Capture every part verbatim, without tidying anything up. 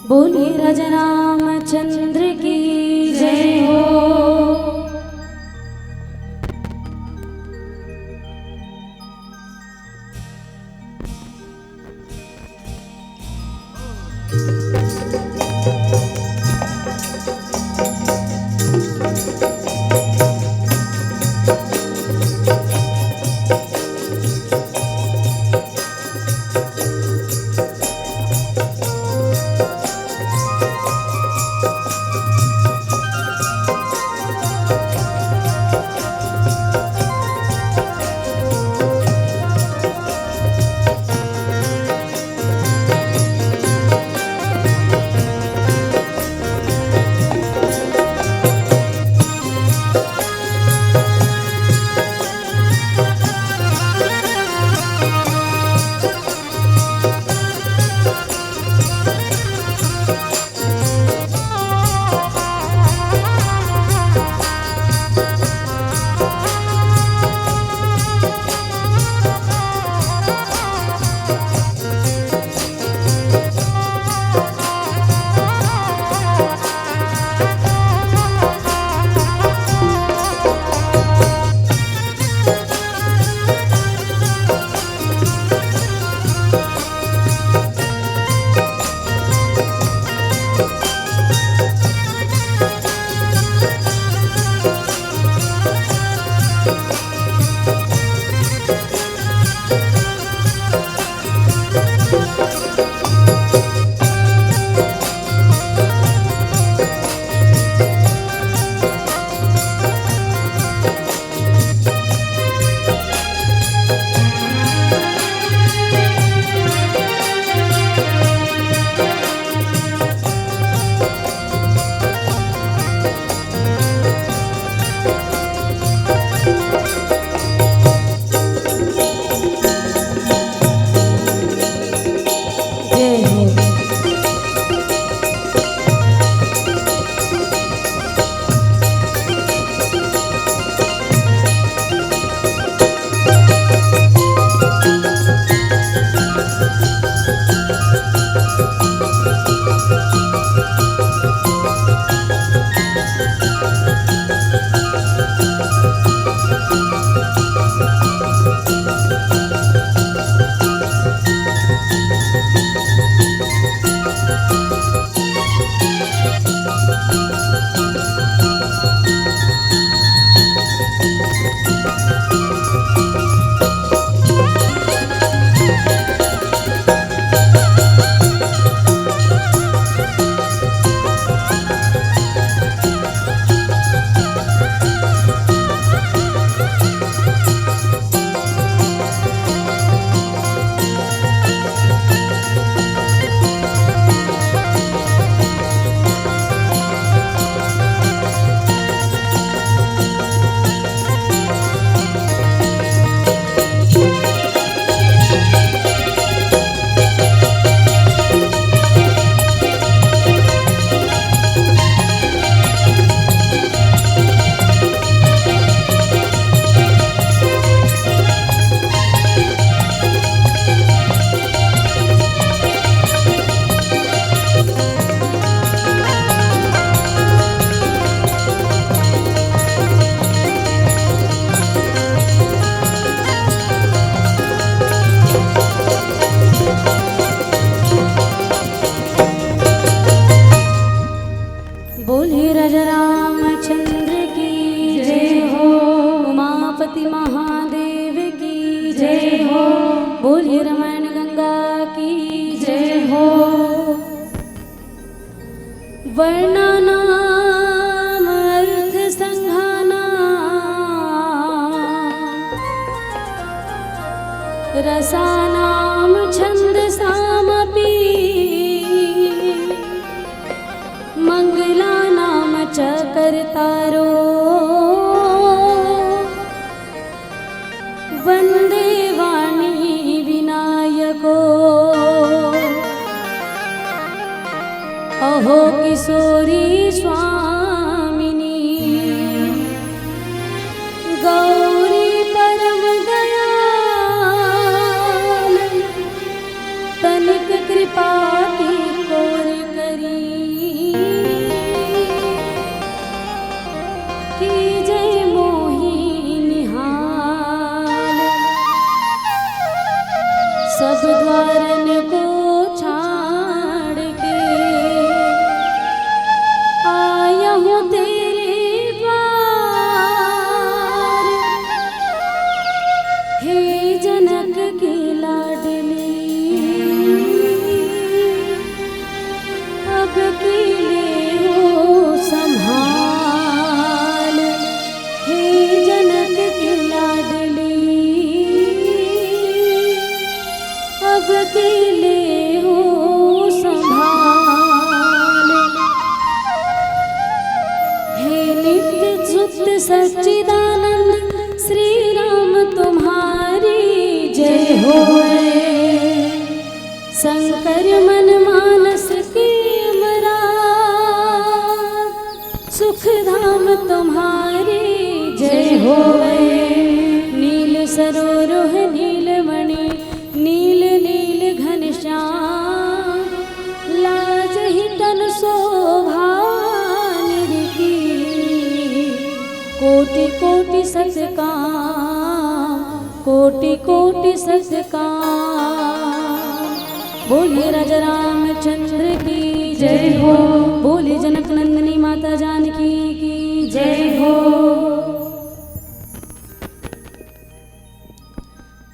बोलिए राजा रामचंद्र की जय हो। जय हो। बोलिए राजा रामचंद्र की जय हो, उमापति महादेव की जय हो, बोलिए रमण गंगा की जय हो। वर्णानाम अर्थ संघानाम रसानाम छंदसामपि मंगलानाम च कर्तारो वंदे वाणी विनायको। अहो किशोरी स्वामिनी गौरी परम दयाल तनिक कृपा की कोर करी। सरोरुह नीलमणि नील नील घनश्याम, लाजहि तन शोभा निधि की। कोटि कोटि सतकाम, कोटि कोटि सतकाम। बोलिए राजा रामचंद्र की जय हो। बोलिए जनक नंदिनी माता जानकी की जय हो।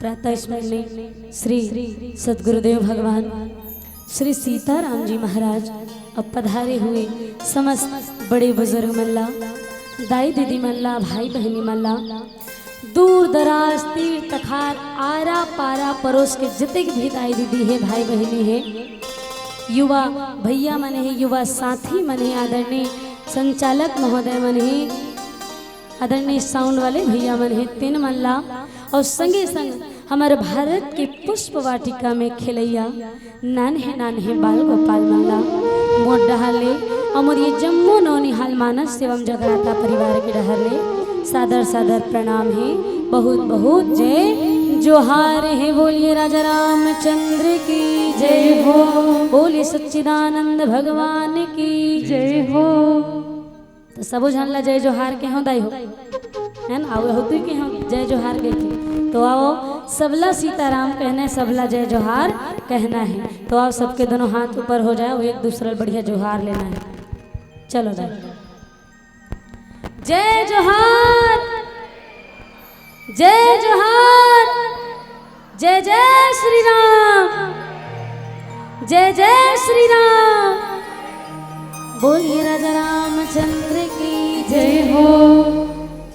प्रातः स्मरणीय श्री सद्गुरुदेव भगवान श्री सीताराम जी महाराज अब पधारे हुए, समस्त बड़े बुजुर्ग मन ला, दाई दीदी मन ला, भाई बहिनी मन ला, दूर दराज, तीर तखार, आरा पारा परोस के जतेक भी दाई दीदी हे, भाई बहिनी हे, युवा भैया मन हे, युवा साथी मन हे, आदरणीय संचालक महोदय मन हे, आदरणीय साउंड वाले भैया मन हे, तेन मन ला, अउ संगे संग हमर भारत के पुष्प वाटिका में खेलैया नान्हे नान्हे बाल गोपाल मन ला मोर डहर ले, अउ मोर ये जम्मो नौनिहाल मानस एवं जगराता परिवार के डहर ले सादर सादर प्रणाम हे, बहुत बहुत जय जोहार हे। बोलिए राजा रामचंद्र की जय हो, बोलिए सच्चिदानंद भगवान की जय हो। तो सबो झन ला जय जोहार के हो दाई हो, है ना? अउ हो तू के हो जय जोहार के के। तो आओ, सबला सीताराम कहना है, सबला जय जोहार कहना है। तो आओ, सबके दोनों हाथ ऊपर हो जाए, वो एक दूसरा बढ़िया जोहार लेना है। चलो दाई, जय जोहार। जय जोहार। जय जय श्री राम। जय जय श्री राम। बोलिए राजा रामचंद्र की जय हो।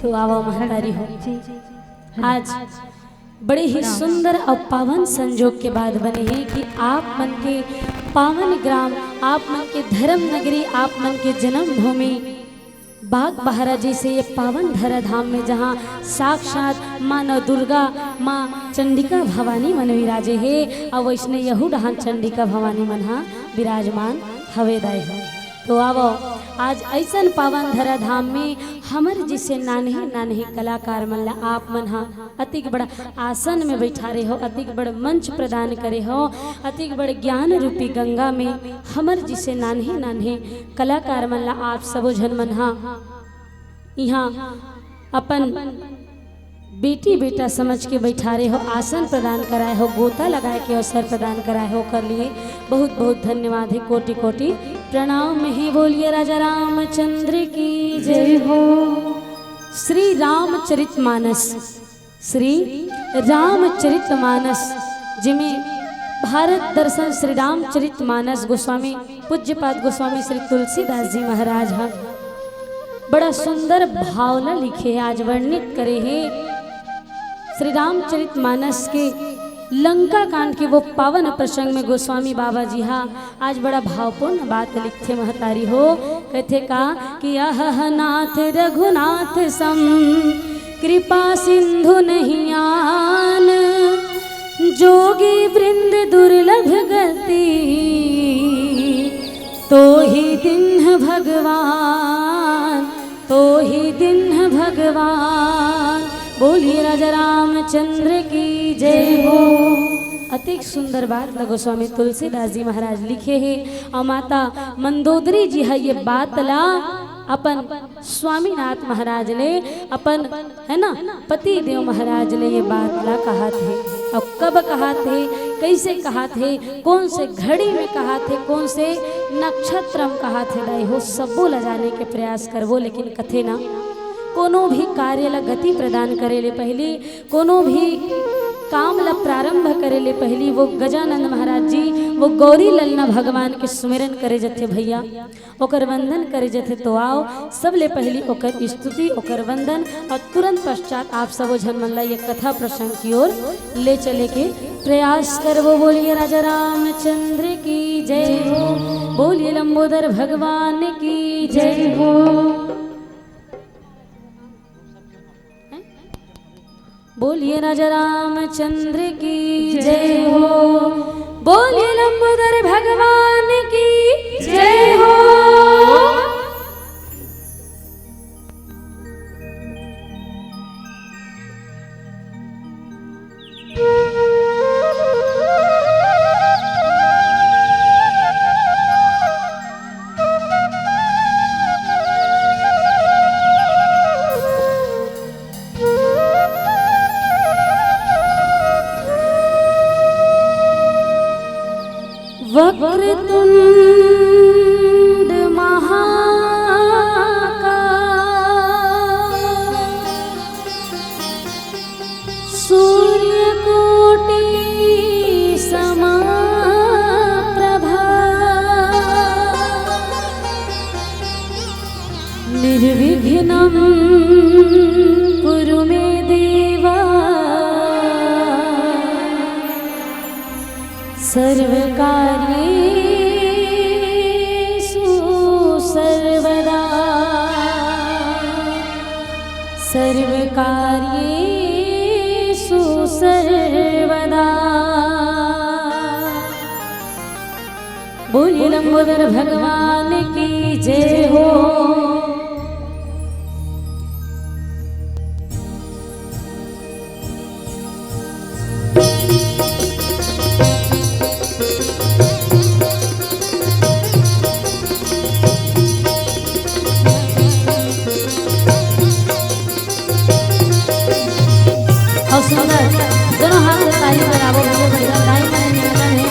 तो आवा महतारी हो, आज बड़े ही सुंदर अउ पावन संजोग के बाद बने हे कि आप मन के पावन ग्राम, आप मन के धर्म नगरी, आप मन के जन्मभूमि बागबाहरा जइसे ये पावन धरा धाम में, जहाँ साक्षात माँ नवदुर्गा, माँ चंडिका भवानी मन विराजे हे, अउ वइसने यहू डहान चंडिका भवानी मन हा विराजमान हवे दाई हो। तो आवो, आज अइसन पावन धरा धाम में हमर जइसे नान्हे नान्हे कलाकार मन ला आप मन हा अतिक बड़ा आसन में बैठारे हो, अतिक बड़ मंच प्रदान करे हो, अतिक बड़ ज्ञान रूपी गंगा में हमर जइसे नान्हे नान्हे कलाकार मन ला आप सबो झन मन हा इहाँ अपन बेटी बेटा समझ के बैठारे हो, आसन प्रदान कराए हो, गोता लगाए के अवसर प्रदान कराए हो, ओकर लिए बहुत बहुत धन्यवाद हे, कोटि कोटि प्रणाम हे। बोलिए राजा रामचंद्र की जय हो। श्री रामचरित मानस, श्री रामचरित मानस, जिमे भारत दर्शन श्री रामचरित मानस गोस्वामी, पूज्यपाद गोस्वामी श्री तुलसीदास जी महाराज ह बड़ा सुंदर भाव ला लिखे हे, आज वर्णित करे हे। श्री रामचरित मानस के लंका कांड के वो पावन प्रसंग में गोस्वामी बाबा जी हा आज बड़ा भावपूर्ण बात लिखथे महतारी हो, कथे का कि अहह नाथ रघुनाथ सम कृपा सिंधु नहीं आन, जोगी वृंद दुर्लभ गति, तो ही दीन्ह भगवान, तो ही दीन्ह भगवान। बोलिए राजा रामचंद्र की जय हो। अतिक सुंदर बात ला गोस्वामी तुलसीदास जी महाराज लिखे हे, अउ माता मंदोदरी जी ह ये बात ला अपन स्वामीनाथ महाराज ले, अपन, है ना, पति देव महाराज ले ये बात ला कहत हे। अउ कब कहत हे, कइसे कहत हे, कोन से घड़ी में कहत हे, कोन से नक्षत्र में कहत हे, दाई हो, सबो ला जाने के प्रयास करबो। लेकिन कथे ना, कोनो भी कार्य ला गति प्रदान करे ले पहिली, कोनो भी काम ला प्रारंभ करे ले पहिली वो गजानंद महाराज जी, वो गौरी ललना भगवान के सुमिरन करे जथे भैया, ओकर वंदन करे जथे। तो आओ, सबले पहिली ओकर स्तुति, ओकर वंदन, अउ तुरंत पश्चात आप सबो झन मन ला ये कथा प्रसंग की ओर ले चले के प्रयास करबो। बोलिए राजा रामचंद्र की जय हो, बोलिए लंबोदर भगवान की जय हो। बोलिए राजा रामचंद्र की जय हो, बोलिए लंबोदर भगवान की जय हो। वक्रतुण्ड महाकाय सूर्यकोटि समप्रभा। निर्विघ्नं कुरु मे देवा सर्वकार्येषु सर्वदा। सर्वकार्येषु सर्वदा। बोलिए लंबोदर भगवान की जय हो। अउ सुंदर दोनों हाथ से ताली बराबर होवे, बढ़िया ताली बजाए, निवेदन हे।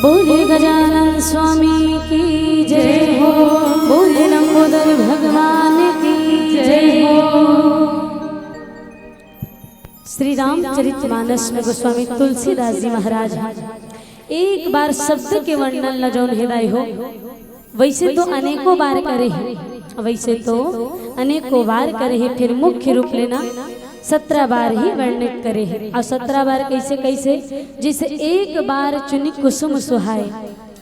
बोलिए गजानन स्वामी की जय हो। बोलिए लंबोदर भगवान की जय हो। श्री रामचरित मानस में गोस्वामी तुलसीदास जी महाराज ह एक बार शब्द के वर्णन ल जौन हे दाई हो, वैसे तो अनेकों बार करे हे, वैसे तो अनेकों बार करे हे, फिर मुख्य रूप ले ना सत्रह बार ही वर्णित करे हे। अउ सत्रह बार कैसे कैसे? जैसे एक बार चुनी कुसुम सुहाए,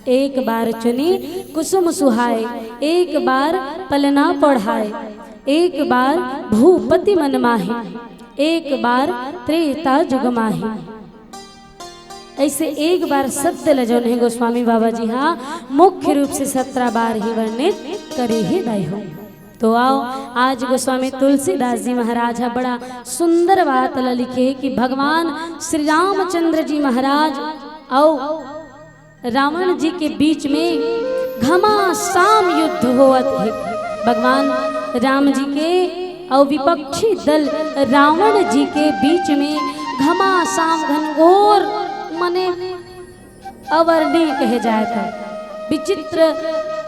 एक बार चुनी कुसुम सुहाए, एक बार पलना पढ़ाए, एक बार भूपति मन माहे, एक बार त्रेता जुग माहे। ऐसे एक बार शब्द ल जौन हे गोस्वामी बाबा जी हा मुख्य रूप से सत्रह बार ही वर्णित करे हे दाई हो। तो आओ, आज गोस्वामी तुलसीदास जी महाराज हा बड़ा सुंदर बात ल लिखे हे कि भगवान श्री रामचंद्र जी महाराज अउ रावण जी के बीच में घमासान युद्ध होवत हे। भगवान राम जी के अउ विपक्षी दल रावण जी के बीच में घमासान, घनघोर, मने अवर्णीय कहे जाए त विचित्र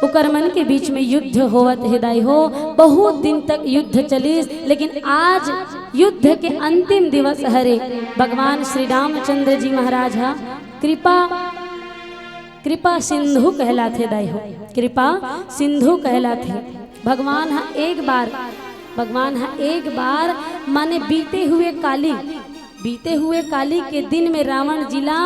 उकर मन के बीच में युद्ध होवत हे दाई हो। बहुत दिन तक युद्ध चलिस, लेकिन आज युद्ध के अंतिम दिवस हरे। भगवान श्री रामचंद्र जी महाराज हा कृपा कृपा सिंधु कहलाथे दाई हो, कृपा सिंधु कहलाथे। भगवान हा एक बार, भगवान हा एक बार माने बीते हुए काली, बीते हुए काली के दिन में रावण जी ला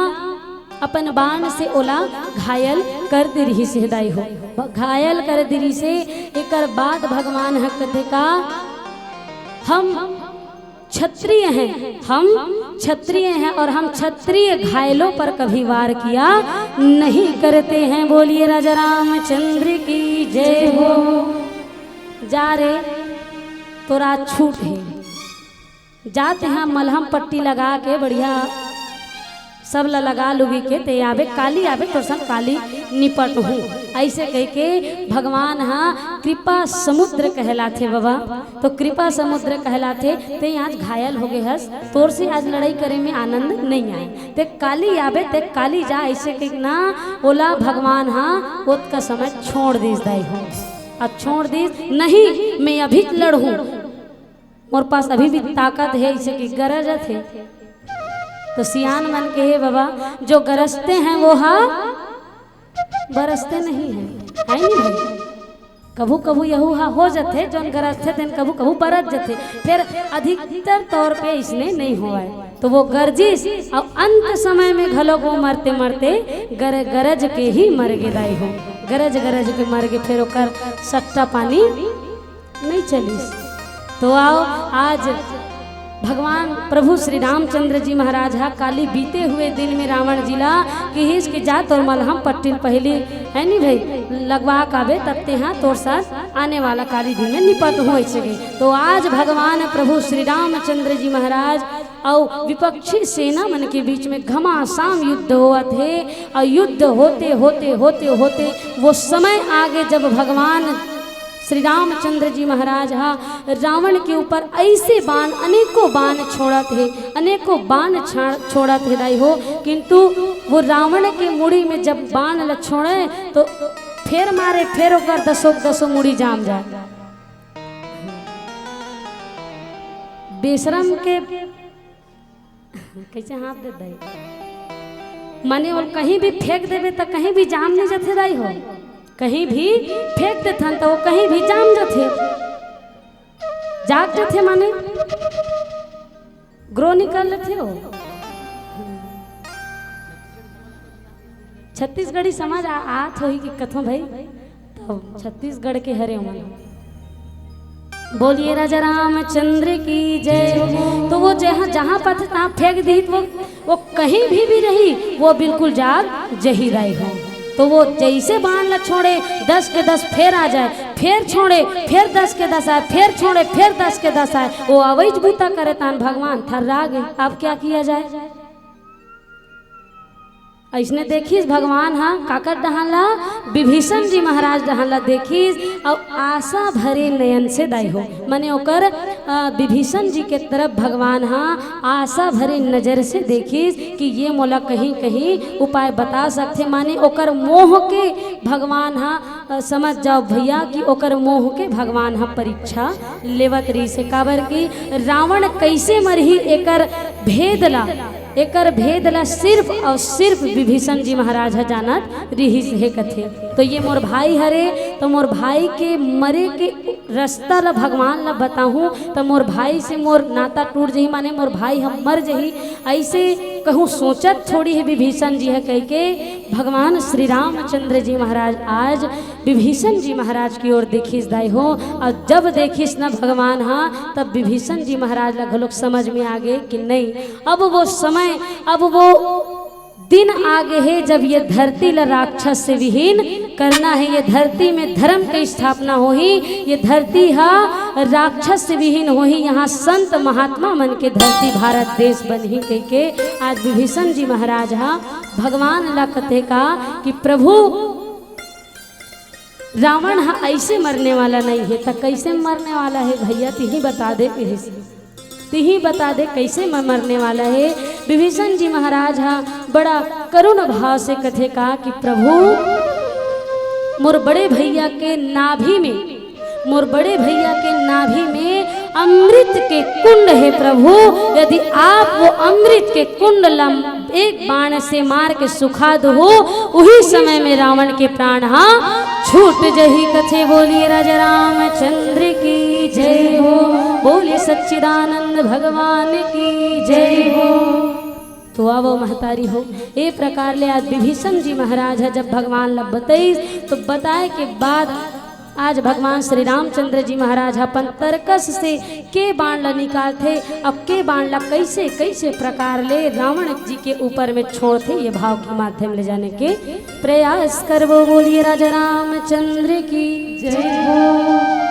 अपन बाण से ओला घायल कर दे रिहिस हे दाई हो, घायल कर दे रिहिस हे। एकर बाद भगवान हा कथे का, हम क्षत्रिय हैं, हम क्षत्रिय हैं और हम क्षत्रिय घायलों पर कभी वार किया नहीं करते हैं। बोलिए राजा रामचंद्र की जय हो। जा रे, तोर आज छूट हे, जा तेहा मलहम पट्टी लगा के बढ़िया सब ला लगा लुगी के ते आबे, काली आबे, तोर संग काली निपटहूँ। ऐसे कह के भगवान हा कृपा समुद्र कहलाथे बाबा। तो कृपा समुद्र कहलाथे, ते आज घायल हो गए हस, तोर से आज लड़ाई करे में आनंद नहीं आए, ते काली आबे, ते काली जा, ऐसे कह के ना ओला भगवान हा ओतका समय छोड़ दिस दाई हो। अब छोड़ दिस, नहीं, मैं अभी लड़हूँ, मोर पास अभी भी ताकत हे, ऐसे कि गरजत हे। तो सियान मन के हे बाबा, जो गरजते हैं वो हा बरसते नहीं हैं, है नहीं भाई? कभू कभू यहू हा हो जथे, जोन गरजथे तेन कभू कभू बरस जथे, फिर अधिकतर तौर पे इसने नहीं होवय। तो वो गरजिस अउ अंत समय में घलो वो मरते मरते गर, गरज के ही मर गे दाई हो, गरज गरज के मर गे, फिर ओकर सट्टा पानी नहीं चलिस। तो आओ, आज भगवान प्रभु श्री रामचंद्र जी महाराज हा काली बीते हुए दिन में रावण जी ला किहिस कि जा तोर मलहम पट्टी पहिली, है नी भाई, लगवा काबे, तब तेहा तोर साथ आने वाला काली दिन में निपटहूँ, ऐसे कही। तो आज भगवान प्रभु श्री रामचंद्र जी महाराज अउ विपक्षी सेना मन के बीच में घमासान युद्ध होवत हे। अउ युद्ध होते होते होते होते वो समय आगे, जब भगवान श्री रामचंद्र जी महाराज हा रावण के ऊपर ऐसे बाण, अनेकों बाण छोड़त हे, अनेकों बाण छा-, छोड़त हे दाई हो, किंतु वो रावण के मुड़ी में जब बाण ल छोड़े तो फेर मारे, फेर ओकर दसों दसों मुड़ी जाम जाए। बेशरम के कैसे हाथ दे दे? माने, और कहीं भी फेंक देबे त कहीं भी जाम नहीं जथे दाई हो, कहीं भी फेंक देथन त वो कहीं भी जाम जथे, जाग जथे, माने ग्रो निकाल लेथे हो। छत्तीसगढ़ी समझ आ, आत होही कि कथों भाई, तब छत्तीसगढ़ के हरे मन। बोलिए राजा रामचंद्र की जय। तो वो जहाँ, जहाँ पथ तहाँ फेंक दी, वो, वो कहीं भी, भी रही, वो बिल्कुल जाग जही दाई हो। तो वो जैसे बाण ला छोड़े, दस के दस फेर आ जाए, फेर छोड़े, फेर दस के दस आए, फेर छोड़े, फेर दस के दस आए, वो अवैज बूता करे तान भगवान थर्रा गे। अब क्या किया जाए? अइसने देखिस भगवान हा काकर डहान ला, विभीषण जी महाराज डहान ला देखिस, अउ आशा भरे नयन से दाई हो, माने ओकर अ, विभीषण जी के तरफ भगवान ह आशा भरे नजर से देखिस कि ये मोला कहीं-कहीं उपाय बता सकथे, माने ओकर मोह के भगवान ह, अ, समझ जाओ भैया कि ओकर मोह के भगवान ह परीक्षा लेवत रहिस हे। काबर कि रावण कइसे मरही, एकर भेद ला, एकर भेद ला सिर्फ अउ सिर्फ विभीषण जी महाराज ह जानत रिहिस हे कथे। तो ये मोर भाई हरे, तो मोर भाई के मरे के रस्ता ला, भगवान ला बताहूँ, त मोर भाई से मोर नाता टूट जही, माने मोर भाई ह मर जही, अइसे कहूँ सोचत थोड़ी हे विभीषण जी ह, कहिके भगवान श्री रामचंद्र जी महाराज आज विभीषण जी महाराज की ओर देखिस दाई हो। अउ जब देखिस न भगवान ह, तब विभीषण जी महाराज ला घलोक समझ में आ गे कि नहीं, अब वो समय, अब वो दिन आ गे हे, जब ये धरती ला राक्षस से विहीन करना हे, ये धरती में धर्म के स्थापना होही, ये धरती हा राक्षस से विहीन होही, यहाँ संत महात्मा मन के धरती भारत देश बनही, कहिके आज विभीषण जी महाराज हा भगवान ला कथे का कि प्रभु, रावण हा अइसे मरने वाला नहीं हे, त कइसे मरने वाला हे भैया, तिही बता दे, कहिस। तिही बता दे, कइसे म-, मरने वाला हे। विभीषण जी महाराज हा बड़ा करुण भाव से कथे का कि प्रभु, मोर बड़े भैया के नाभि में, मोर बड़े भैया के नाभि में अमृत के कुंड हे प्रभु, यदि आप वो अमृत के कुंड ला एक बाण से मार के सुखा दो हो, उही समय में रावण के प्राण हा छूट जही। कथे बोलिए राजा रामचंद्र की जय हो, बोलिए सच्चिदानंद भगवान की जय हो। तो आवो महतारी हो, ए प्रकार ले आज विभीषण जी महाराज ह जब भगवान ला बतईस, तो बताए के बाद आज भगवान श्री रामचंद्र जी महाराज अपन तरकस से के बाण ला निकालथे, अब के बाण ला कइसे कइसे प्रकार ले रावण जी के ऊपर में छोड़थे, ये भाव के माध्यम ले जाने के प्रयास करबो। बोलिए राजा रामचंद्र की जय हो।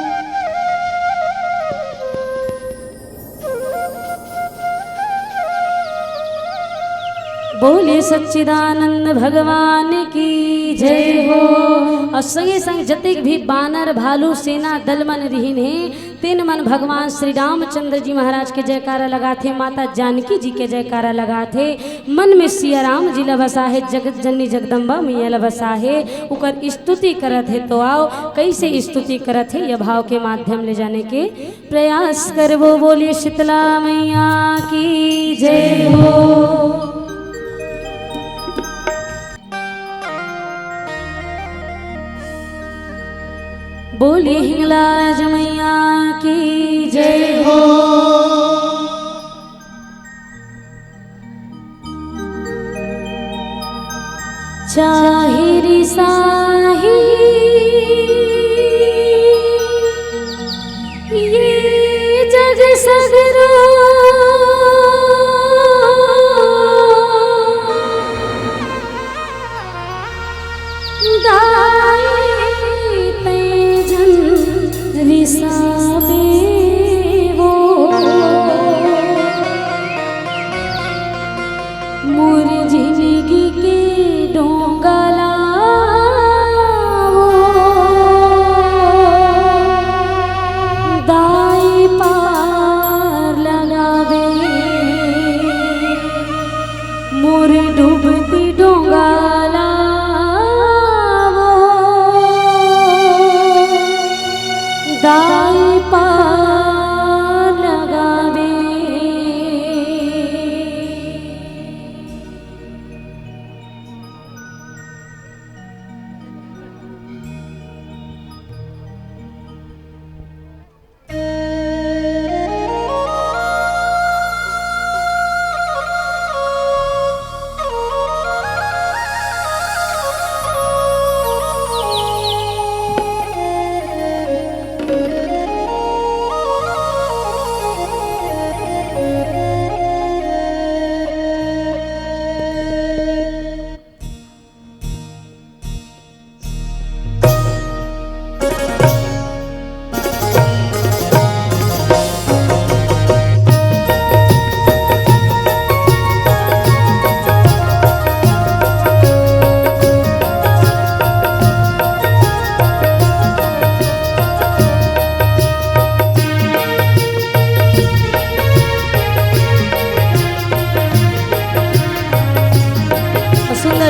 बोले सच्चिदानंद भगवान की जय हो। अउ संगे संग जतेक भी बानर भालू सेना दल मन रिहिन हे, तेन मन भगवान श्री रामचंद्र जी महाराज के जयकारा लगाथे, माता जानकी जी के जयकारा लगाथे, मन में सिया राम जी ला बसाहे, जगत जननी जगदम्बा मैया ला बसाहे, उकर स्तुति करत हे। तो आओ, कइसे स्तुति करत हे, ये भाव के माध्यम ले जाने के प्रयास करबो। बोलिए शीतला मैया की जय हो। बोलिए हिंगलाज मैया की जय हो। चाहे रिसाही ये जग सगरो, दाई तैं झन रिसाबे वो। मोर जिनगी के डोंगा ला वो दाई पार लगाबे। मोर डूबती डोंगा ला वो दाई पार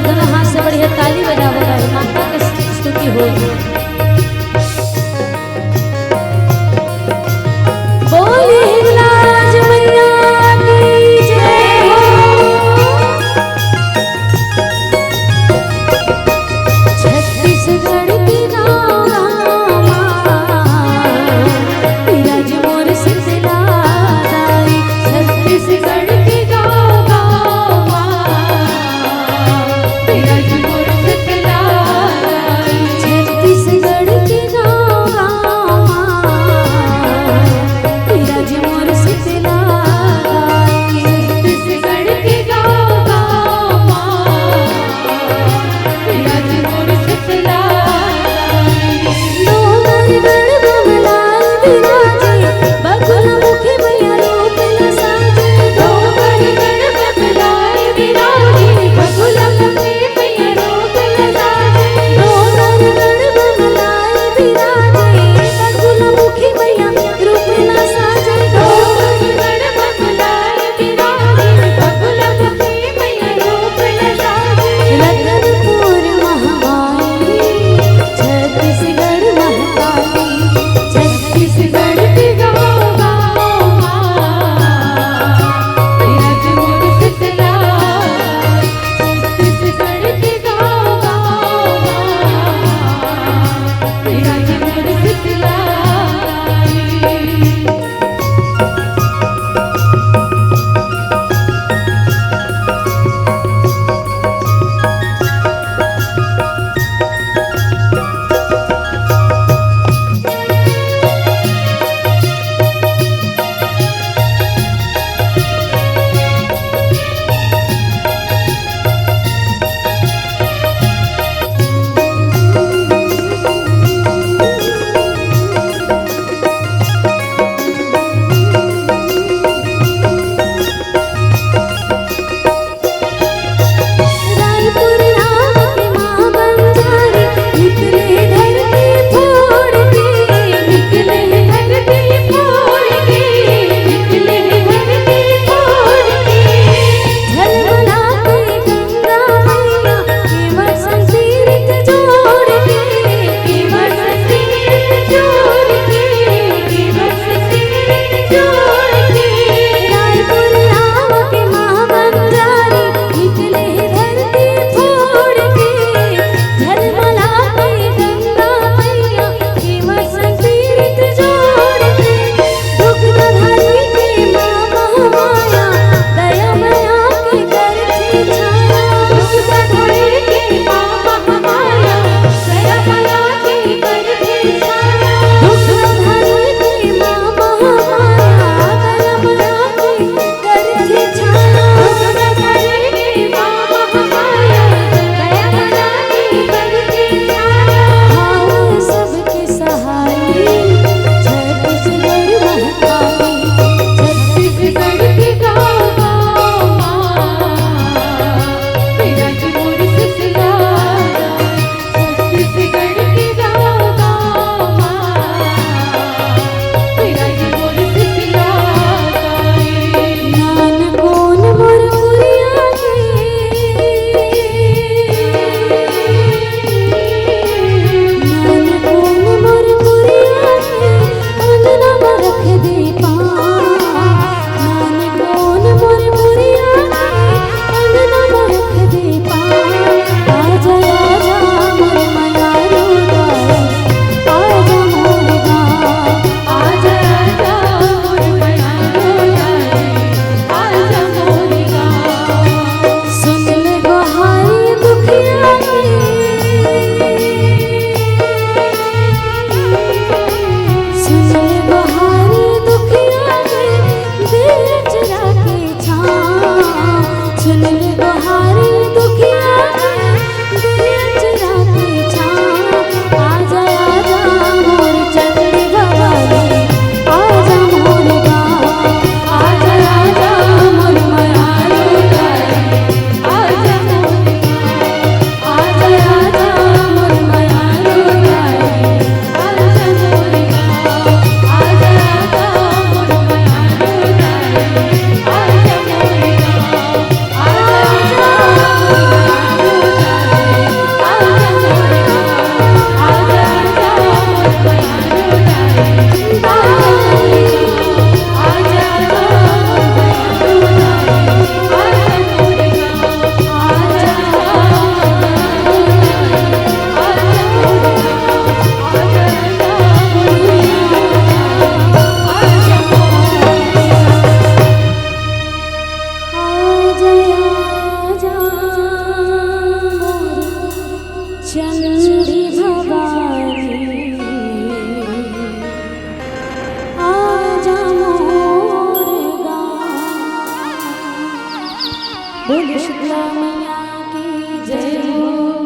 दोनों हाथ से बढ़िया ताली बजावो, माता के स्तुति हो। बोली हिंगलाज मैया की जय हो। छत्तीसगढ़ के गाँव गाँव मा, बिराज मोर शीतला दाई। छत्तीसगढ़ के गाँव गाँव मा, बिराज मोर शीतला दाई। छत्तीस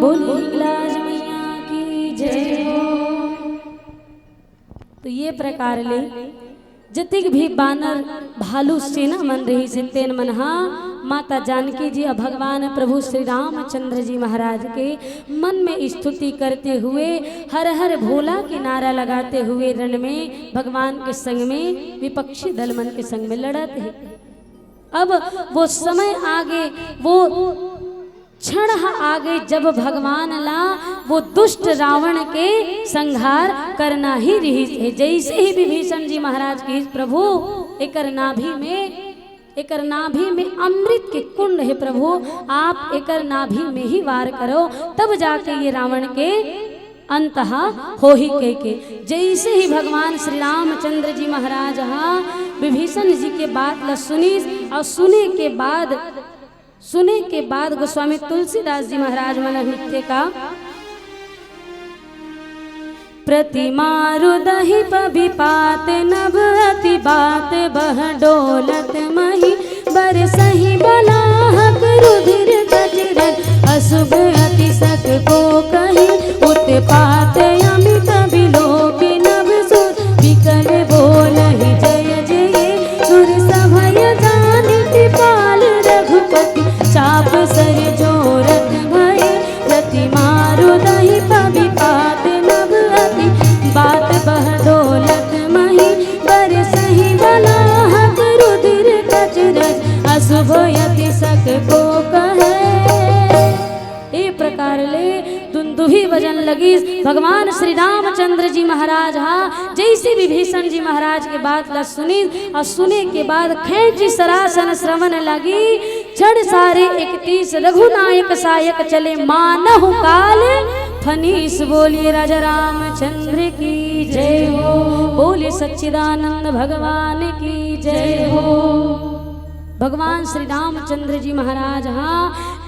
बोली हिंगलाज मैया की जय हो। तो ये प्रकार ले जतिक भी बानर भालू सेना मन रहिस हे, तेन मन हा माता जानकी जी अउ भगवान प्रभु श्री रामचंद्र जी महाराज के मन में स्तुति करते हुए, हर हर भोला के नारा लगाते हुए रण में भगवान के संग में विपक्षी दल मन के संग में लड़त हे। अब वो समय आगे, वो क्षण ह आगे, जब भगवान ला वो दुष्ट रावण के संहार करना ही रिहिस हे। जैसे ही विभीषण जी महाराज कहिस, "प्रभु, एकर नाभि में, एकर नाभि में अमृत के कुंड हे प्रभु, आप एकर नाभि में ही वार करो, तब जाके ये रावण के अंत ह होही," कहिके जैसे ही भगवान श्री रामचंद्र जी महाराज हा विभीषण जी के बात ला सुनिस अउ सुने के बाद सुने के बाद गोस्वामी तुलसीदास जी महाराज मन लिखथे का, "प्रतिमारु दही पबिपात नभ अति बात बह डोलत मही, बरसहि बलाहक रुधिर कचरन अशुभ अति सक को कही, उत्पात अमित बिलोक नभ सुर बिकल बोलहि जय जय, सुर सभय जान कृपाल रघुपति, चाप सर जोरत भय, प्रतिमारु दही पबिपात नभ अति बात बह डोलत मही, बरसहि बलाहक रुधिर कचरन अशुभ अति सक को कहे।" ए प्रकार ले दुंदुभी बजन लगिस। भगवान श्री रामचंद्र जी महाराज हा जैसे विभीषण जी महाराज के बात ला सुनिस अउ सुने के बाद खैंची सरासन श्रवण लगी, चढ़ सारे इकतीस रघुनायक सायक चले मानहु काल फनीस। बोलिए राजा रामचंद्र की जय हो, बोलिए सच्चिदानंद भगवान की जय हो। भगवान श्री रामचंद्र जी महाराज हा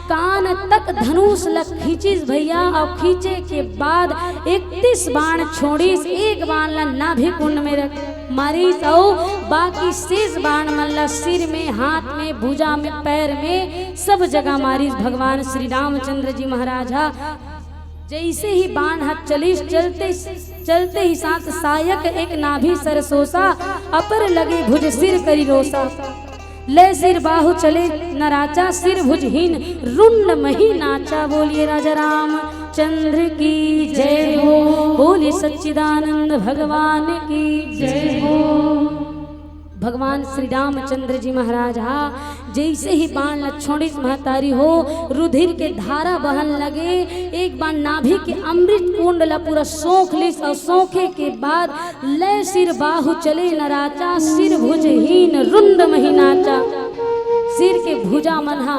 कान तक धनुष ल खींचिस भैया, अउ खींचे के बाद इकतीस बाण छोड़िस। एक बाण ल नाभि कुंड में रख मारिस अउ बाकी शेष बाण मन ल सिर में, हाथ में, भुजा में, पैर में, सब जगह मारिस। भगवान श्री रामचंद्र जी महाराज हा जैसे ही बाण ह चलिस, चलते चलते ही साथ सायक एक नाभि सरसोसा, अपर लगे भुज सिर करि रोसा। लय सिर बाहु चले नराचा, सिर भुज हीन रुंड मही नाचा। बोलिए राजा रामचंद्र की जय हो, बोलिए सच्चिदानंद भगवान की जय हो। भगवान श्री रामचंद्र जी महाराज हा जैसे ही बाण ल छोड़िस महतारी हो, रुधिर के धारा बहन लगे। एक बाण नाभि के अमृत कुंड ल पूरा सोख लिस अउ सोखे के बाद लय सिर बाहु चले नराचा, सिर भुज हीन रुंड मही नाचा। सिर के भुजा मन हा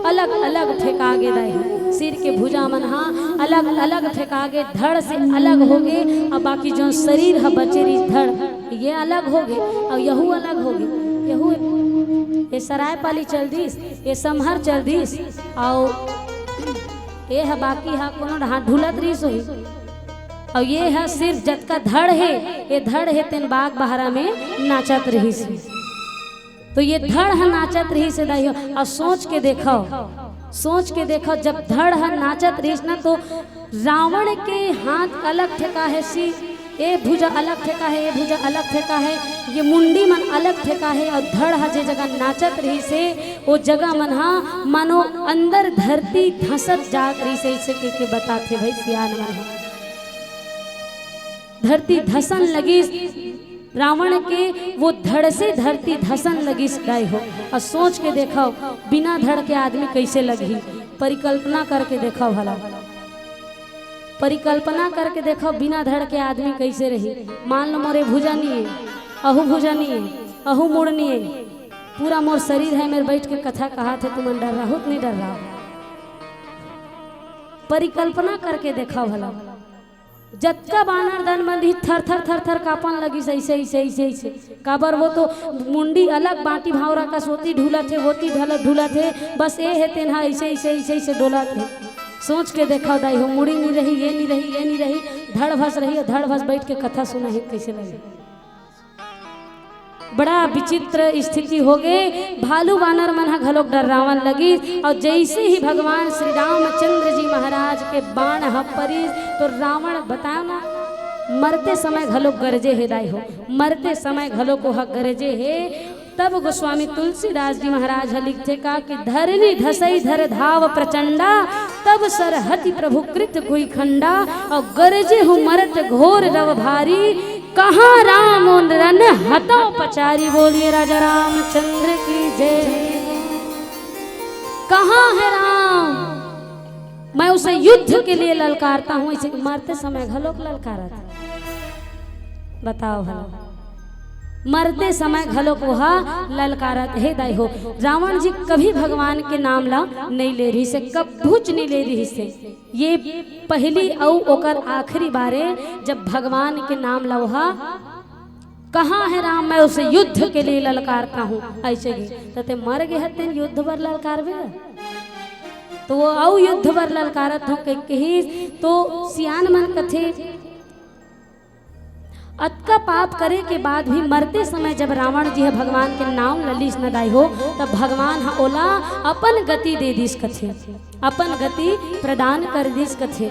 अलग अलग फेंका गे दाई, सिर के भुजा मन हा अलग अलग फेंका गे, धड़ से अलग हो गे। अब बाकी जो शरीर ह बचे रहिस धड़, ये अलग हो गे, अउ यहू अलग हो गे, यहू, ये सरायपाली चल दिस, ये समहर चल दिस, अउ ये ह बाकी ह कोनो ढांठ ढुलत रहिस होही, अउ ये ह सिर्फ जतका धड़ हे, ये धड़ हे तेन बाग बहरा में नाचत रहिस हे। तो ये धड़ ह नाचत रहिस हे दाई हो, अउ सोच के देखव, सोच के देखव, जब धड़ ह नाचत रहिस ना, तो रावण के हाथ अलग ठेका हे, सी ए भुजा अलग ठेका हे, ए भुजा अलग ठेका हे, ये मुंडी मन अलग ठेका हे, अउ धड़ ह जे जगह नाचत रहिस हे, ओ जगह मन ह मानो अंदर धरती धसत जात रहिस हे, अइसे के, के बताथे भाई सियान मन ह। धरती धसन लगिस, रावण के वो धड़ से धरती धसन लगिस दाई हो। अउ सोच के देखव, बिना धड़ के आदमी कइसे लगही, परिकल्पना करके देखव भला, परिकल्पना करके देखव, बिना धड़ के आदमी कइसे रही। मान लो मोरे भुजा नइ हे, अहू भुजा नइ हे, अहू मुड़ नइ हे, पूरा मोर शरीर हे, मेर बइठ के कथा कहाथे, तुमन डर्राहू त नइ डर्राहू? परिकल्पना करके देखव भला। जतका बानर दल मन रहिस, थर थर थर थर कांपन लगिस, अइसे, अइसे, अइसे, अइसे। काबर वो तो मुंडी अलग, बांटी भांवरा कस ओती ढुलत हे, ओती ढल-, ढुलत हे, बस ए हे तेन ह अइसे, अइसे, अइसे, अइसे डोलत हे। सोच के देखव दाई हो, मुड़ी नइ रही, ये नइ रही, ये नइ रही, धड़ भस रही, धड़ भस बइठ के कथा सुनही कइसे लगही। बड़ा विचित्र स्थिति हो गे। भालू बानर मन ह घलोक डर्रावन लगिस, अउ जइसे ही भगवान श्री रामचंद्र जी महाराज के बाण ह परिस, तो रावण, बताओ ना, मरते समय घलोक गरजे हे दाई हो, मरते समय घलोक ओह गरजे हे। तब गोस्वामी तुलसीदास जी महाराज ह लिखथे का कि धरनी धसई धर धाव प्रचंडा, तब सरहति प्रभु कृत कोई खंडा, अउ गरजे हु मरत घोर रव भारी, कहाँ राम रन हतौ पचारी। बोलिए राजा रामचंद्र की जय। कहाँ है राम, मैं उसे युद्ध के लिए ललकारता हूँ। इसे मरते समय घलोक ललकारत, बताओ हलो, मरते समय घलोक ओहा ललकारत हे दाई हो। रावण जी कभी भगवान के नाम ला नइ ले रिहिस हे, कभूच नइ ले रिहिस हे। ये पहली अउ ओकर आखिरी बारे, जब भगवान के नाम ला ओहा, कहाँ है राम, मैं उसे युद्ध के लिए ललकारता हूँ, अइसे गे। त ते मर गे हस तेन युद्ध बर ललकारबे? तो वो अउ युद्ध बर ललकारत हूँ कहिस। तो सियान मन कथे, अतका पाप करे के बाद भी मरते समय जब रावण जी ह भगवान के नाम ल लिस न दाई हो, तब भगवान ह ओला अपन गति दे दिस कथे, अपन गति प्रदान कर दिस कथे।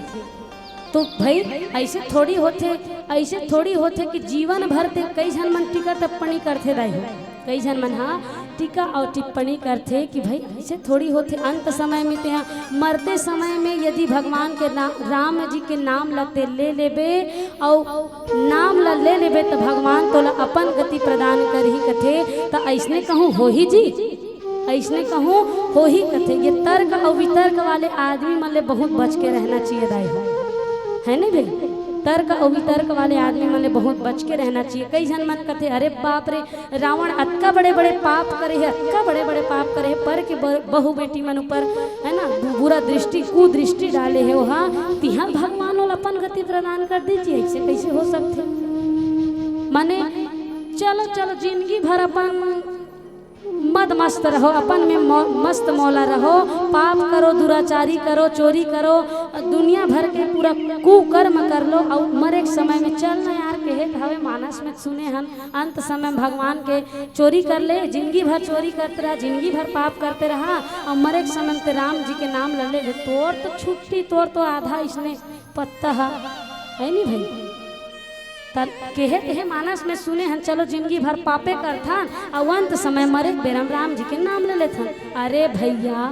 तो भाई, अइसे थोड़ी होथे, अइसे थोड़ी होथे कि जीवन भर ते, कई झन मन टीका टिप्पणी करथे दाई हो, कई झन मन ह टीका अउ टिप्पणी करथे कि भाई, अइसे थोड़ी होथे, अंत समय में ते ह, मरते समय में यदि भगवान के ना-, राम जी के नाम ल ते ले लेबे अउ नाम ल ले लेबे, त भगवान तोला अपन गति प्रदान करही कथे। त अइसने कहूँ होही जी, अइसने कहूँ होही कथे। ये तर्क अउ वितर्क वाले आदमी मन ले बहुत बच के रहना चाहिए दाई हो, है नहीं भाई? तर्क अउ वितर्क वाले आदमी मन ले बहुत बच के रहना चाहिए। कई झन मन कथे, अरे बाप रे, रावण अतका बड़े बड़े पाप करे हे, अतका बड़े बड़े पाप करे हे, पर के ब-, बहू बेटी मन ऊपर, है ना, बु-, बुरा दृष्टि, कुदृष्टि डाले हे ओहा, तिहा भगवान ओला अपन गति प्रदान कर दीजिए, ऐसे कैसे हो सकथे? माने चलो चलो, जिंदगी भर अपन मद मस्त रहो, अपन में मौ-, मस्त मौला रहो, पाप करो, दुराचारी करो, चोरी करो, दुनिया भर के पूरा कुकर्म कर लो, अउ मरे के समय में चल ना यार, कहे हवे मानस में सुने हन, अंत समय में भगवान के चोरी कर ले, जिंदगी भर चोरी करते रहा, जिंदगी भर पाप करते रहा, अउ मरे के समय में ते राम जी के नाम ल ले, तोर तो छुट्टी, तोर तो आधा इसने पत्ता ह, है नी भाई? त केहे तेहे मानस में सुने हन, चलो जिंदगी भर पापे करथन, अउ अंत समय मरे के बेरा म राम जी के नाम ले लेथन। अरे भैया,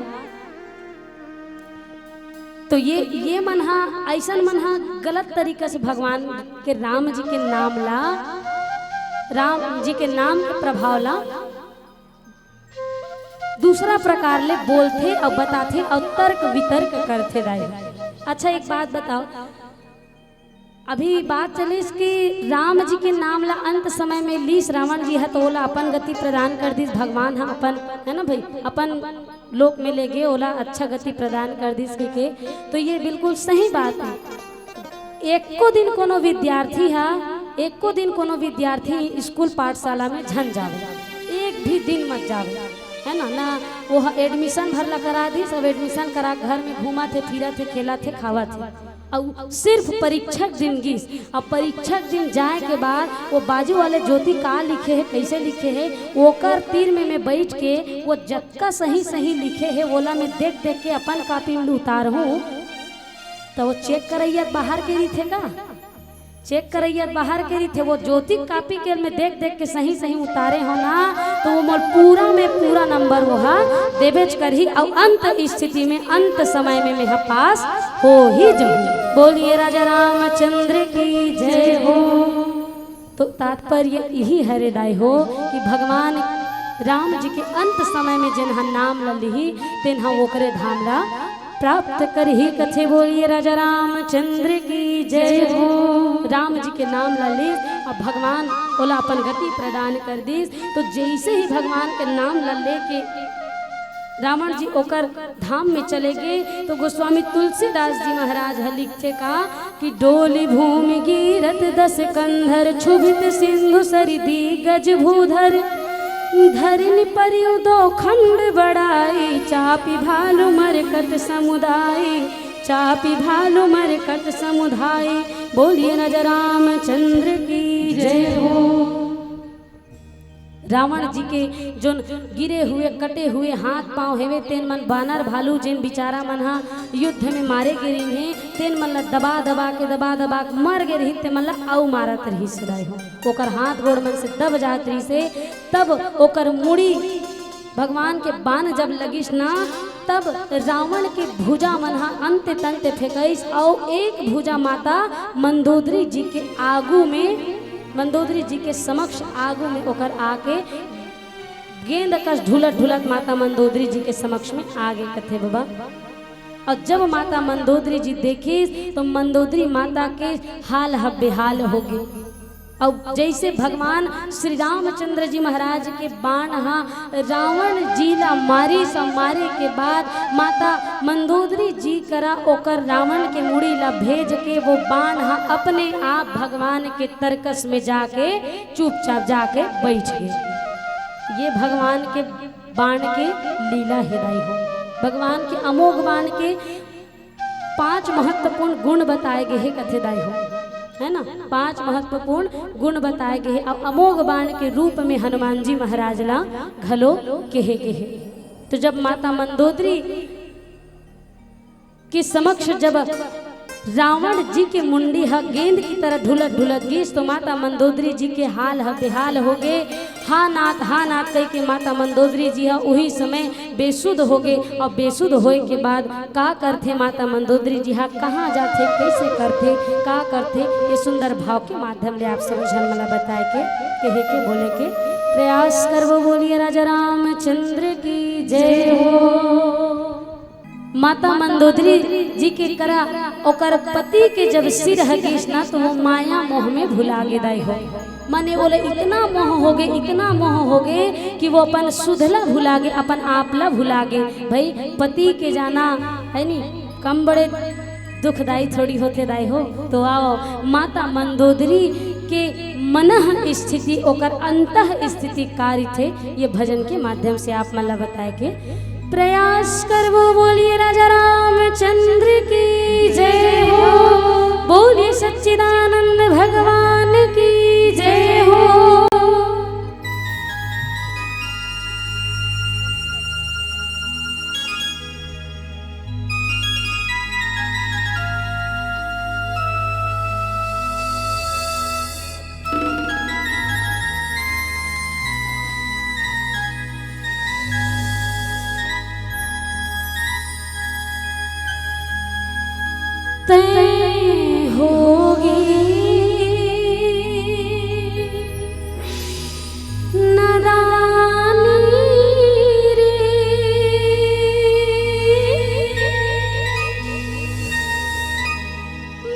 तो ये, ये मन हा, अइसन मन हा गलत तरीका से भगवान के, राम जी के नाम ला, राम जी के नाम के प्रभाव ला दूसरा प्रकार ले बोलथे अउ बताथे अउ तर्क वितर्क करथे दाई। अच्छा, एक बात बताओ, अभी बात चलिस कि राम जी के नाम ला अंत समय में लीस रावण जी ह, तो ओला अपन गति प्रदान कर दिस, भगवान ह अपन, है ना भाई, अपन लोक में ले गे, ओला अच्छा गति प्रदान कर दिस के, के। तो ये बिल्कुल सही बात है। एको दिन कोनो विद्यार्थी ह, एको दिन कोनो विद्यार्थी स्कूल पाठशाला में झन जावे, एक भी दिन मत जावे, है ना? ना वो ह एडमिशन भर ला करा दिस, अब एडमिशन करा के घर में घूमत हे, फिरत हे, खेलत हे, खावत हे। अउ सिर्फ परीक्षक दिन गिस, अउ परीक्षक दिन जाए के बाद वो बाजू वाले ज्योति का लिखे हे, कैसे लिखे हे, ओकर तीर में मैं बैठ के वो जतका सही सही लिखे हे, ओला मैं देख देख के अपन कॉपी में उतारहूँ। त वो चेक करइया बाहर के रहिथे का? चेक करइया बाहर के रहिथे, वो ज्योति कॉपी के मैं देख देख के सही सही उतारे हो ना, तो वो मोर पूरा में पूरा नंबर वो हा देबेच करही। अउ अंत स्थिति में, अंत समय में मैं हा पास हो ही जाऊँ। बोलिए राजा रामचंद्र की जय हो। तो तात्पर्य यही हरे दाई हो कि भगवान राम जी के अंत समय में जेन हा नाम ल लिही, तेन हा ओकरे धाम ला प्राप्त करही कथे। बोलिए राजा रामचंद्र की जय हो। राम जी के नाम ला लिस, अब भगवान ओला अपन गति प्रदान कर दिस। तो जैसे ही भगवान के नाम ला लेके रावण जी ओकर धाम में चले गे, तो गोस्वामी तुलसीदास जी महाराज ह लिखथे का कि डोली भूमि गिरत दस कंधर, क्षुभित सिंधु सरिदी गज भूधर। धरनि परिउ दो खंड बड़ाई, चापि भालु मरकट समुदाय, चापि भालु मरकट समुदाय। बोलिए राजा रामचंद्र की जय हो। रावण जी के जोन गिरे हुए, कटे हुए हाथ पांव हेवे, तेन मन बानर भालू, जेन बिचारा मन ह युद्ध में मारे गे रिहिन हे, तेन मन ल दबा दबा के, दबा दबा के मर गे रिहिन, ते मन ल अउ मारत रिहिस दाई हो। ओकर हाथ गोड़ मन से दब जात रिहिस हे। तब ओकर मुड़ी, भगवान के बाण जब लगिस ना, तब रावण के भुजा मन ह अंत तंत फेंकइस, अउ एक भुजा माता मंदोदरी जी के आगू में, मंदोदरी जी के समक्ष आगू में ओकर आके गेंद कस ढुलत ढुलत माता मंदोदरी जी के समक्ष में आगे कथे बबा। अउ जब माता मंदोदरी जी देखिस, तो मंदोदरी माता के हाल ह बेहाल होगे। अउ जइसे भगवान श्री रामचंद्र जी महाराज के बाण ह रावण जी ला मारिस, अउ मारे के बाद माता मंदोदरी जी करा ओकर रावण के मुड़ी ला भेज के वो बाण ह अपने आप भगवान के तरकस में जाके चुपचाप जाके बइठ गे। ये भगवान के बाण के लीला हे दाई हो। भगवान के अमोघ बाण के पांच महत्वपूर्ण गुण बताए गे हे कथे दाई हो, है ना? पांच महत्वपूर्ण गुण बताए गे हे। अउ अमोघ बाण के रूप में हनुमान जी महाराज ला घलो केहे गे हे। तो जब माता मंदोदरी के समक्ष जब रावण जी के मुंडी ह गेंद की तरह ढुलत ढुलत गिस, तो माता मंदोदरी जी के हाल ह बेहाल होगे। हा नाथ, हा नाथ कहिके माता मंदोदरी जी ह उही समय बेसुध होगे। अउ बेसुध होए के बाद का करथे माता मंदोदरी जी ह, कहाँ जाथे, कइसे करथे, का करथे, ये सुंदर भाव के माध्यम ले आप सब झन मन ला बताए के, कहे के, बोले के प्रयास करबो। बोलिए राजा रामचंद्र की जय हो। माता मंदोदरी जी के करा ओकर पति के जब सिर ह गिस ना, तो वो माया मोह में भुला गे दाई हो। माने ओला इतना मोह होगे, इतना मोह होगे कि वो अपन सुध ला भुला गे, अपन आप ला भुला गे। भाई, पति के जाना है नी, कम बड़े दुखदाई थोड़ी होथे दाई हो। तो आओ, माता मंदोदरी के मनः स्थिति, ओकर अंतः स्थिति का रिथे, ये भजन के माध्यम से आप मन ला बताए के प्रयास करबो। बोलिए राजा रामचंद्र की जय हो, बोलिए सच्चिदानंद भगवान की जय हो। तय होगे नदानी रे,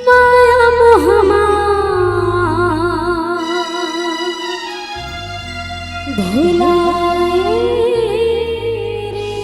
माया मोहमा भुलाए रे।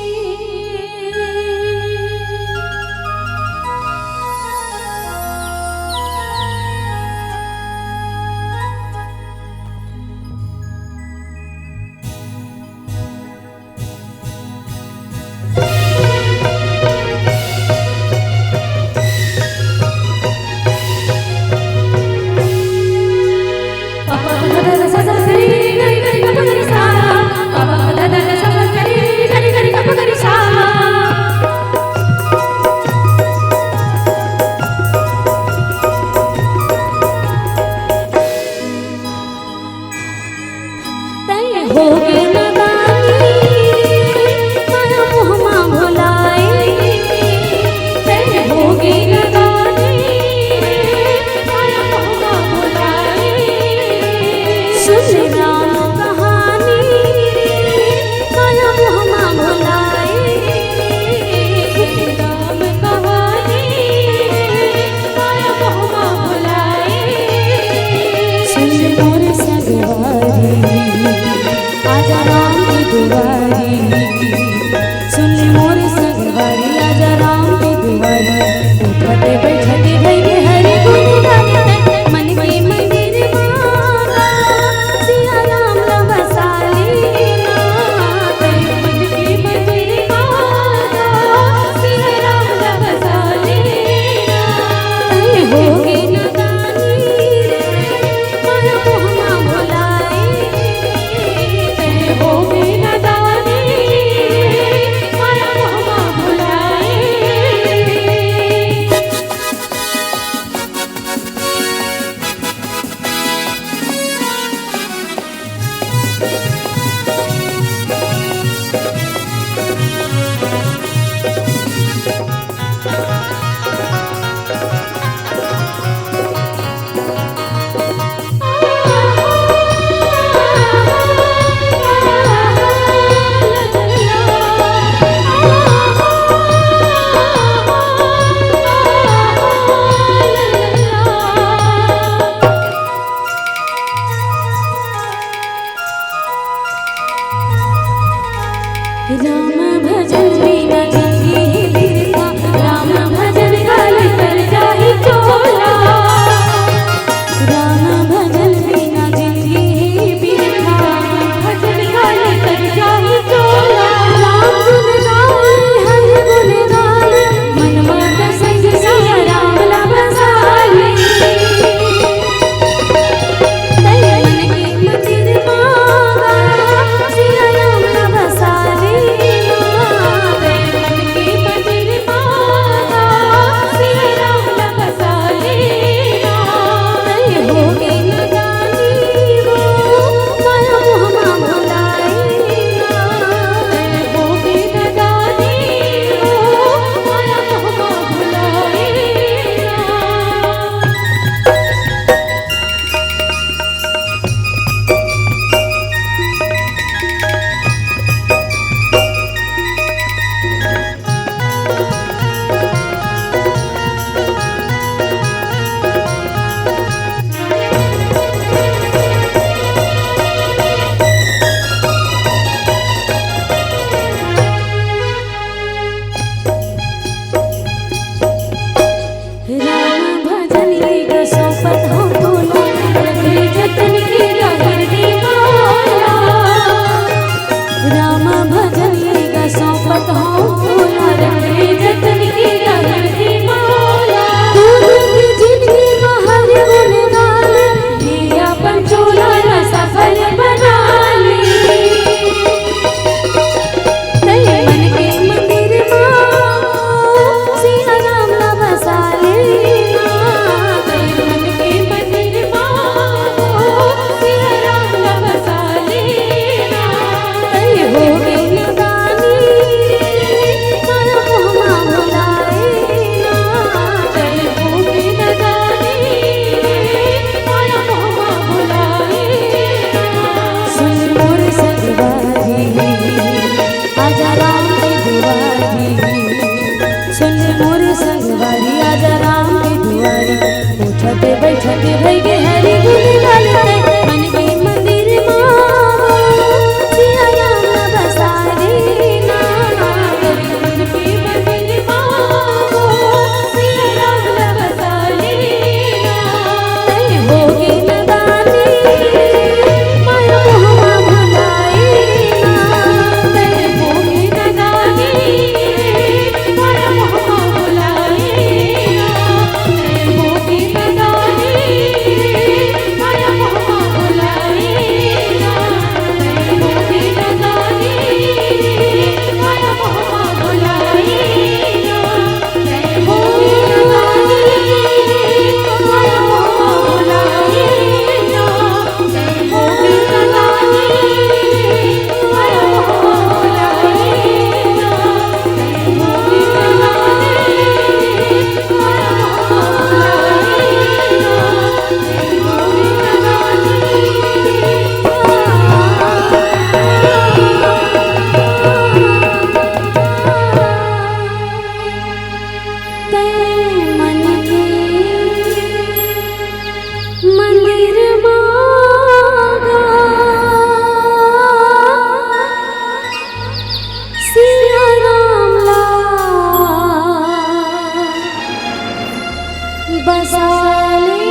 बसाले।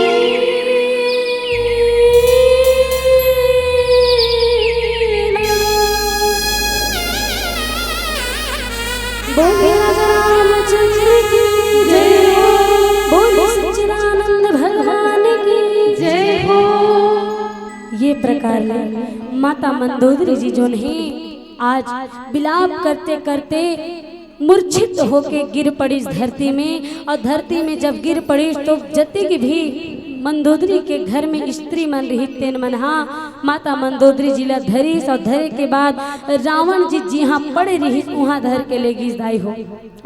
बोले राजा रामचंद्र की जय हो। बोले सच्चिदानंद भगवान की जय हो। ये प्रकार ले माता मंदोदरी जी जोन हे, आज विलाप करते करते मूर्छित होके गिर पड़ीस धरती में। और धरती में जब गिर पड़ीस तो जतिक भी मंदोदरी के घर में स्त्री मन रहिस, तेन मन हा माता मंदोदरी जी ला धरिस और धरे के बाद रावण जी जिहाँ पड़े रहिस, उहाँ धर के ले गिस दाई हो।